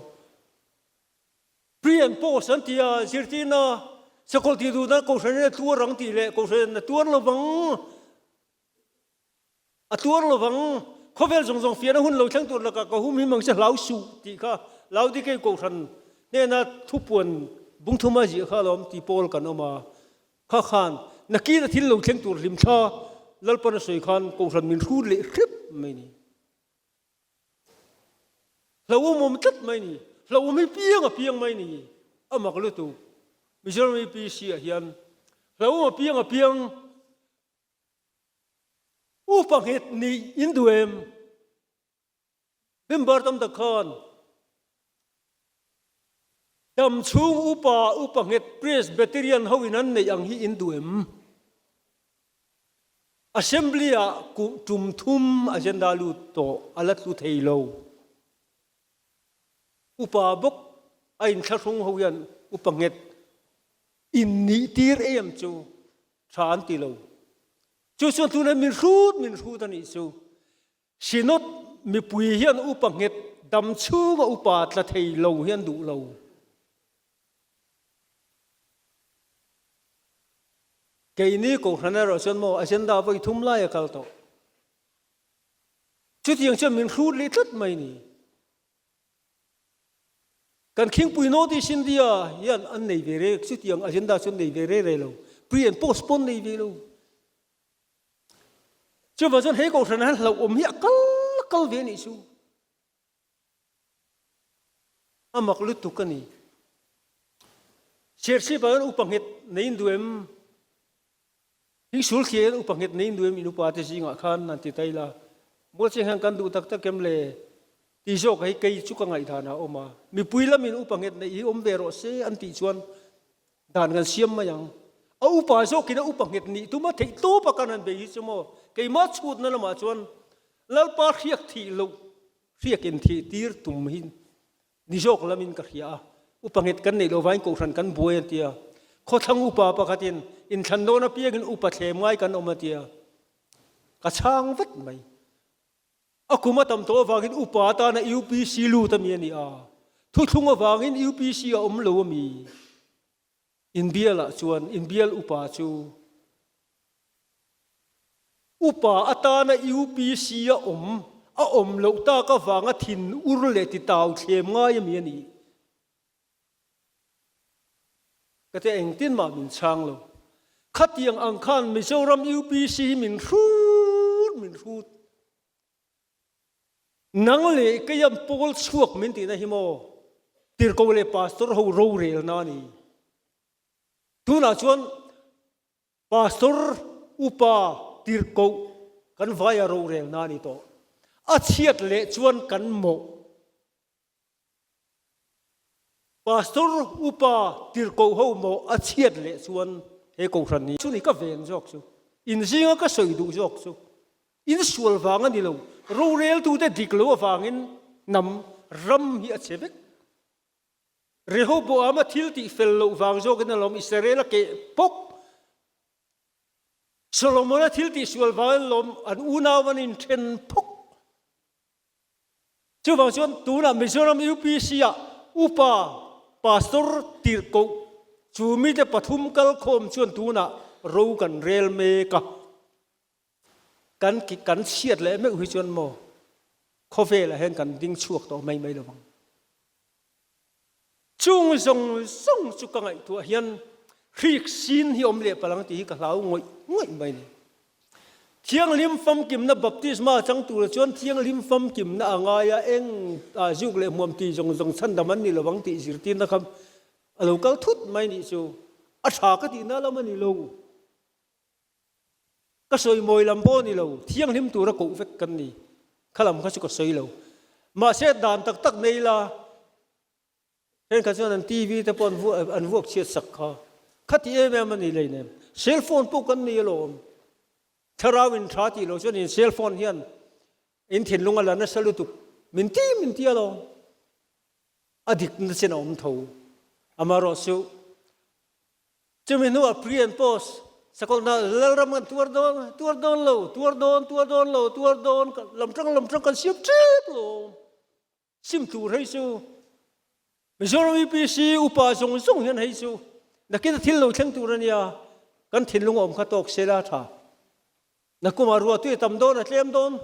Pre and post an ti a, zirtirna sakawlh tih duhna Kohhran in a tuar ang tih leh Kohhran in a tuar lovang, a tuar lovang, khawvel zawng zawng fiahna hun lo thleng tur lakah ka hum him ang che hlau suh tih kha Laodikei Kohhran hnena thupuan bungthuma ziah kha alawm ti pawl kan awm a, kha khan nakina thil lo thleng tur hlimthla Lalpan a sawi khan Kohhran min hrut leh hrep mai ni. Hlauhawm awm tlat mai ni. Hlauhawm hi piang a piang mai ni. A mak lutuk. Mizoram UPC ah hian hlauhawm a piang a piang upa nghet nih in duh em? Member tam tak khan dam chhung upa upa nghet Presbyterian ho in an neih ang hi in duh em? Assembly-ah kum tum thum agenda lut tawh a la tlu thei lo. Upa bawk a inthlahrung ho hian upa nghet innih tir em chu tha an ti lo. Chu chuan tunah min hrut min hrut a nih chu. Synod mipui hian upa nghet dam chhunga upa tla thei lo hian duh lo. Keini Kohhran erawh chuan maw agenda vawi thum lai a kal tawh. Chutiang chuan min hrut leh tlat mai ni. Kan khingpui North East India hian an nei ve re, chutiang agenda chu an nei ve re re lo. Pre and post pawn nei ve lo. Chuvang chuan he Kohhran ah hian hlauhawm hi a kal kal ve anih chu. A mak lutuk a ni. Serchhip ah hian upa nghet nei in duh em? Hingsul thliah hian upa nghet nei in duh em? In upa te zingah khan an ti ta ila. Mualcheng hian kan duh tak tak em le? Ti zawk hi kei chu ka ngaihdan ah a awm a. Mipui lamin upa nghet neih hi awm ve rawh se an tih chuan dan kan siam mai ang. A upa zawkin a upa nghet nih tuma theih tawp a kan han bei hi chu maw? Keimah chhutna lamah chuan Lalpa hriak thih loh Hriak in thih tir tum hi ni zawk lamin ka hria a, upa nghet kan neih loh vangin kohhran kan buai an ti a, khawthlang upa pakhatin inthlan dawn apiangin upa thlem ngai kan awm a ti a, ka chhang vat mai. A kum a tam tawh avangin upa atana UPC lut ami a ni a, thuthlung avangin UPC a awm lo ami? Inbialah chuan inbial upa chu Upa atana UPC a awm a awm loh tak avanga thin ur leh titau thlem ngai ami a ni. Ka ti engtin mah min chhang lo. Khatiang ang khan Mizoram UPC hi min hrut min hrut. Nang leh keiam pawl chhuak min tihna hi maw Tirhkoh leh Pastor ho rorelna a ni. Tunah chuan Pastor, upa, tirhkoh kan vaia rorelna a ni tawh. A chhiat leh chuan kan mawh. Pastor upa tirhkoh ho maw a chhiat leh chuan he kohhran hi chu ni ka ven zawk chu, in zinga ka sawi duh zawk chu, in sual vang a ni lo, roreltute dik lo avangin hnam ram hi a chhe vek. Rehoboama thil tih fel loh vang zawkin alawm Israel a keh pawk. Solomona thil tih sual vangin alawm an unau an inthen phawk. Chuvang chuan tunah Mizoram UPC ah Upa Pastor Tirhkoh chu mite pathum kalkhawm chuan tunah ro kan rel mek a. Kan kan chhiat leh meuh hi chuan maw khawvelah hian kan ding chhuak tawh mai mai lovang. Chung zawng zawng chu ka ngaihtuah hian hrik sin hi awm leh palang tih hi ka hlau ngawih ngawih mai ni. Thianghlim famkimna baptisma chang tura chuan thianghlim famkimna a ngai a, eng zuk leh hmuam ti zawng zawng chhandam an ni lovang tih zirtirna kha a lo kal thut mai nih chu a tha ka tihna lam a ni lo. Ka sawi mawi lam pawh a ni lo, thianghlim tura koh vek kan ni. Kha lam kha chu ka sawi lo. Mahse dan tak tak nei la, thenkhat chuan an TV te pawh an vuak chhiat sak kha. Khati em em a ni leinem. Cell phone pawh kan nei alawm. Thlarau in tha tih loh chuan in cell phone hian in thinlung a la nasa lutuk. Min ti min ti alawm. A dikna chen a awm tho. Amaherawhchu Chumi hnuah pre and post sakawlhna Lalram kan tuar dawn, tuar dawn lo, tuar dawn, tuar dawn lo, tuar dawn, lamtang lamtang kan siam tep lo. Sim tur hei chu Mizoram UPC upa zawng zawng hian hei chu nakin a thil lo thleng tur a nia, kan thinlung a awm kha tawk se la tha. Nakumah ruah tui a tam dawn a tlem dawn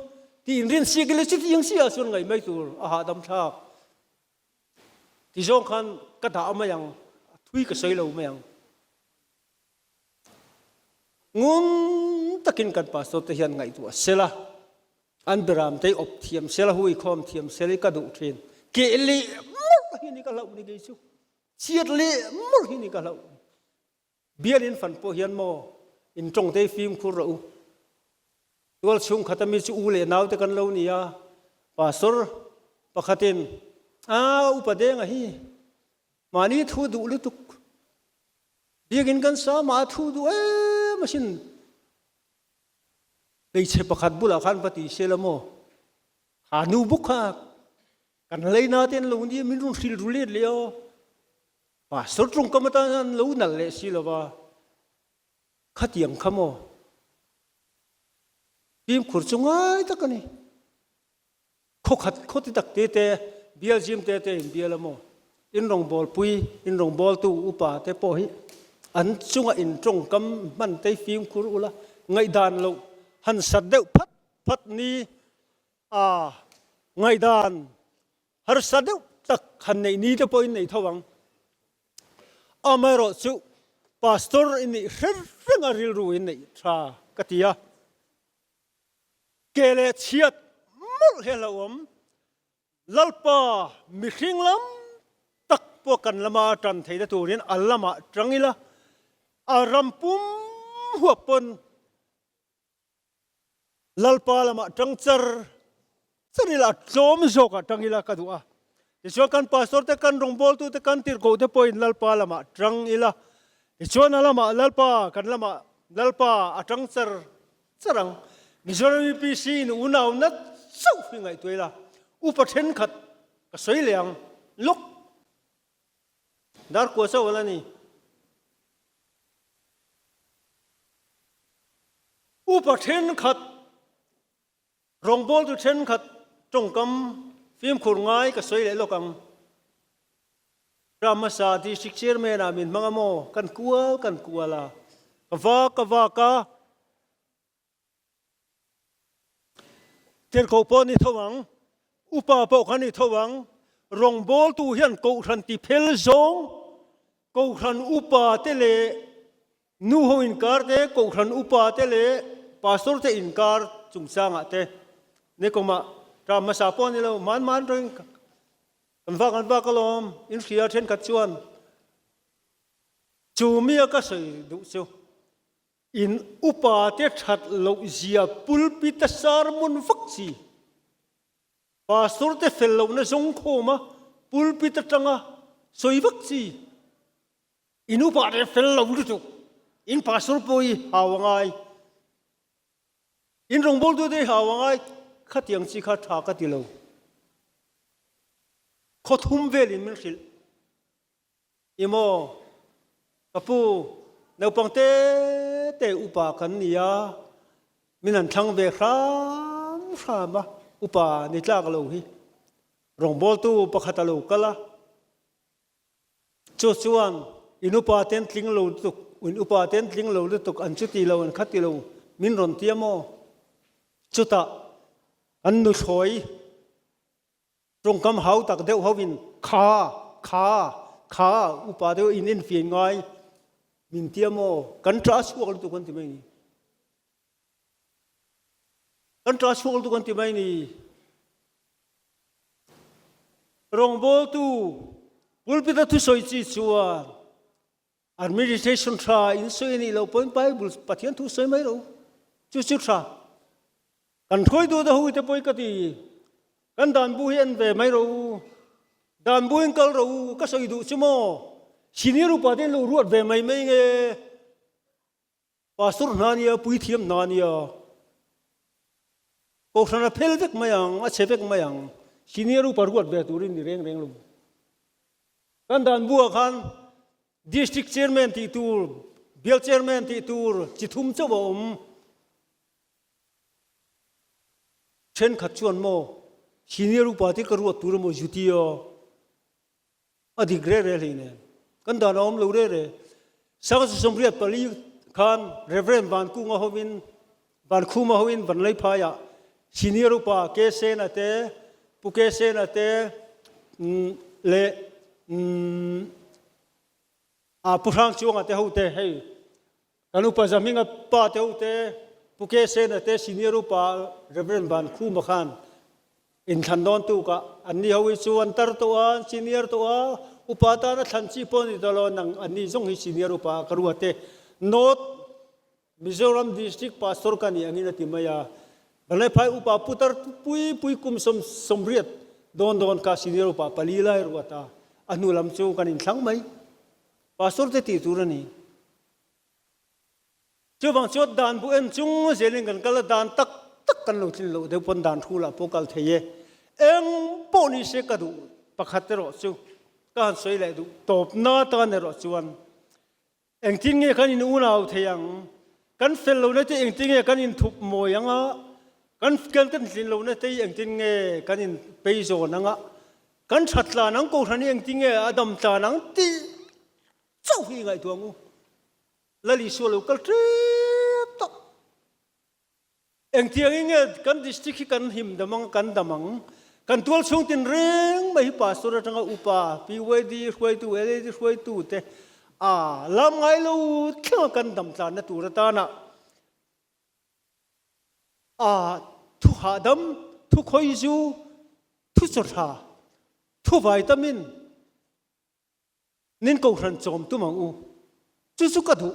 tih inrin sik ila chutiang si ah chuan ngaih mai tur a hahdam thlak. Ti zawng khan ka dah mai ang, a thui ka sawi lo mai ang. Ngun takin kan pastor te hian ngaihtuah sela, an beram te awp thiam sela, hui khawm thiam sela i ka duh thin. Keh leh mawlh hi ni ka hlauh ni kei chu. Chhiat leh mawlh hi ni ka hlauh. Bial in fan pawh hian maw in tawng te fimkhur rawh u. Tual chhung khat ami chu u leh nau te kan lo ni a, pastor pakhatin a upa denga hi mahni thu duh lutuk biakin kan sa mah a thu duh em asin hmeichhe pakhat bulah khan va ti se la maw ha nu bawk kha kan leina te an lo nia min rawn hrilh ru let leh aw. Pastor tawngkam atan an lo nalh leh si lova, khatiang kha maw? Fimkhur chu ngai tak a ni. Khawkhat khaw ti tak te te, bial zim te te in bial a maw? In rawngbawlpui, in rawngbawltu upa te pawh hi an chunga in tawngkam hman te fimkhur ula, ngaihdan loh han sat deuh phat phat ni a ngaihdan Harsa deuh tak han neih ni te pawhin nei tho ang. Amaherawh chu Pastor i nih hre reng a rilru in neih tha ka ti a. Ke leh chhiat mawlh hi a hlauhawm. Lalpa mihring lam tak pawh kan lama tan theihna turin a lamah tang ila, a ram pum huap pawn Lalpa lamah tang char char ila, a tlawm zawkah tang ila ka duh a. Tichuan kan pastor te, kan rawngbawltu te, kan tirhkoh te pawhin Lalpa lamah tang ila. Tichuan a lamah Lalpa, kan lamah Lalpa a tang char char ang. Mizoram UPC in unau nat chauh hi ngaihtuah ila, upa thenkhat ka sawi leh ang lawk. Darkua chauh a la ni. Upa thenkhat, rawngbawltu thenkhat tawngkam fimkhur ngai ka sawi leh lawk ang. Ram hmasa District Chairman ah min hmang a maw? Kan kual kan kual a, ka vak ka vak a. Tirhkoh pawh ni tho ang, upa pawh kha ni tho ang, rawngbawltu hian kohhran ti phel zawng, kohhran upa te leh nu ho inkar te, kohhran upa te leh pastor te inkar chungchangah te nikawmah ṭam hmasa pawh a ni lo, man man reng kan vak an vak alawm, in hria thenkhat chuan chu mia ka sawi duh chu. In upa te that loh zia pulpit a sermon vak chi. Pastor te fel lohna zawng khawm a pulpit atanga Sawi vak chi. In upa te fel lo lutuk. In pastor pawh hi hau a ngai. In rawngbawltu te hi hau a ngai. Khatiang chi kha tha ka ti lo. Khaw thum velin min hrilh. I maw? Ka pu, naupang te te upa kan ni a, min han thlang ve hram hram a, upa ni tlak lo hi. Rawngbawltu pakhat a lo kal a, chu chuan in upa ten tling lo lutuk, in upa ten tling lo lutuk, an chuti lo, an khati lo, min rawn ti a maw? Chutah an nuthlawi Tawngkam hau tak deuh ho in kha, kha, kha upa deuh in enfiah ngai min tia maw? Kan ṭah chhuak lutuk an ti mai ni. Kan ṭah chhuak lutuk an ti mai ni. Rawngbawltu pulpit a thusawi chi chuan Administration tha in sawi anih loh pawhin Bible Pathian thu sawi mai lo. Chu chu tha. Kan hruaitu te ho te pawhin ka ti. Kan dan bu hi en ve mai ro u. Dan bu in kal ro u. Ka sawi duh chu maw? Senior upa te in lo ruat ve mai mai nge? Pastor hna nia, puithiam hna nia. Kohhran a phel vek mai ang, a chhe vek mai ang. Senior upa ruat ve turin ni reng reng lo. Kan dan buah khan District Chairman tih tur, Bial Chairman tih tur chi thum chauh a awm. Thenkhat chuan maw Senior upa te ka ruat tur emaw zuti a, a dik re re hlei nen. Kan dan a awm lo re re. Sanga 84 khan Reverend Vankunga hovin, Vankhuma hovin Vanleiphaiah Senior upa Ke Sena te, Pu Ke Sena te leh Pu Hrangchuanga te ho te hei kan upa Zahminga pa te ho te, Pu Ke Sena te Senior upa Reverend Vankhuma khan inthlan dawn tukah anni ho hi chu an tar tawh a, an senior tawh a, upa tana thlan chi pawh a ni tawh lo, nang anni zawng hi senior upa ka ruat e. North Mizoram District Pastor ka nih angin a ti mai a, Vanlaiphai upa putar pui pui kum 80 dawn dawn kha senior upa pali lai ruat a, a hnu lam chu kan inthlang mai. Pastor te tih tur a ni. Chuvang chuan dan bu en chung zelin kan kal a, dan tak tak kan lo tlin loh deuh pawn dan thu lah pawh kal thei e. Eng pawh ni se ka duh pakhat erawh chu ka han sawi leh duh tawpna tan erawh chuan Engtin nge kan in unau thei ang? Kan fel lohna te engtin nge kan inthup mawi ang a? Kan kan kan tlin lohna te hi engtin nge kan in pei zawn ang a? Kan that tlan ang kohhran hi engtin nge a dam tlan ang tih chauh hi i ngaihtuah ang u. Lal Isua lo kal tep tawh. Engtiangin nge kan district hi kan him dam ang, kan dam ang? Kan tual chhung tin reng mai hi pastor atanga upa, PYD hruaitu, LAD hruaitu te a lam ngai lo thlenga kan dam tlanna tur atana a thu hahdam, thu khawizu, thu chawtha, thu vaitamin, Nin kohhran chawm tum ang u. Chu chu ka duh.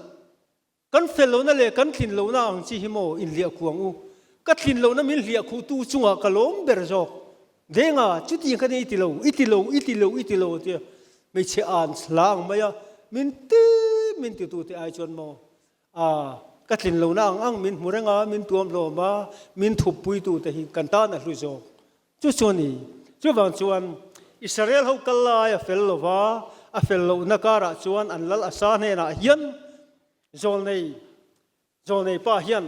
Kan fel lohna leh kan tlin lohna ang chi hi maw inhliah khuh ang u. Ka tlin lohna min hliah khuhtu chungah ka lawm ber zawk. Denga, chutiang kha nia i ti lo, i ti lo, i ti lo, i ti lo tia hmeichhe an hla ang mai a, min ti min titute ai chuan maw a ka tlin lohna ang ang min hmu reng a, min tuam hlawm a, min thup puitute hi kan tan a hlu zawk. Chu chu a ni. Chuvang chuan Israel ho kal lai a fel lo va, a fel lohna karah chuan an lal Asa hnenah hian zawlnei zawlnei pa hian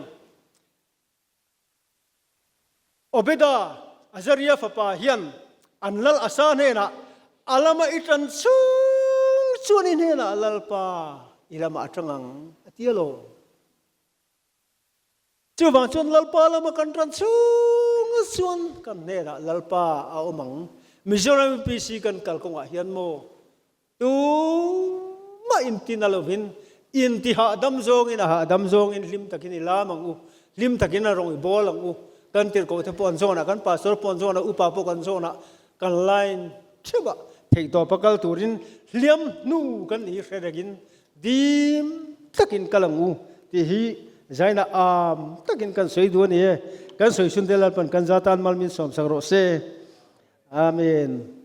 Obeda, Azaria fapa hian an lal Asa hnenah a lama i tan chhung chuan i hnenah Lalpa i lamah a tang ang a ti alawm. Chuvang chuan Lalpa lama kan tan chhung chuan kan hnenah Lalpa a awm ang. Mizoram MPC kan kal kawngah hian maw tumah inti na lovin inti hahdam zawngin a hahdam zawngin hlim takin i lam ang u, hlim takin a rawng i bawl ang u. Kan tirhkoh te pawh an zawnah, kan pastor pawh an zawnah, upa pawh kan zawnah kan line theuh a, theihtawpa kal turin hliam hnu kan nih hi hre rengin Dim takin kal ang u tih hi zaina am takin kan sawi duh a ni e. Kan sawi chhun te Lalpan kan za tan mal min sawmsak rawh se. Amen.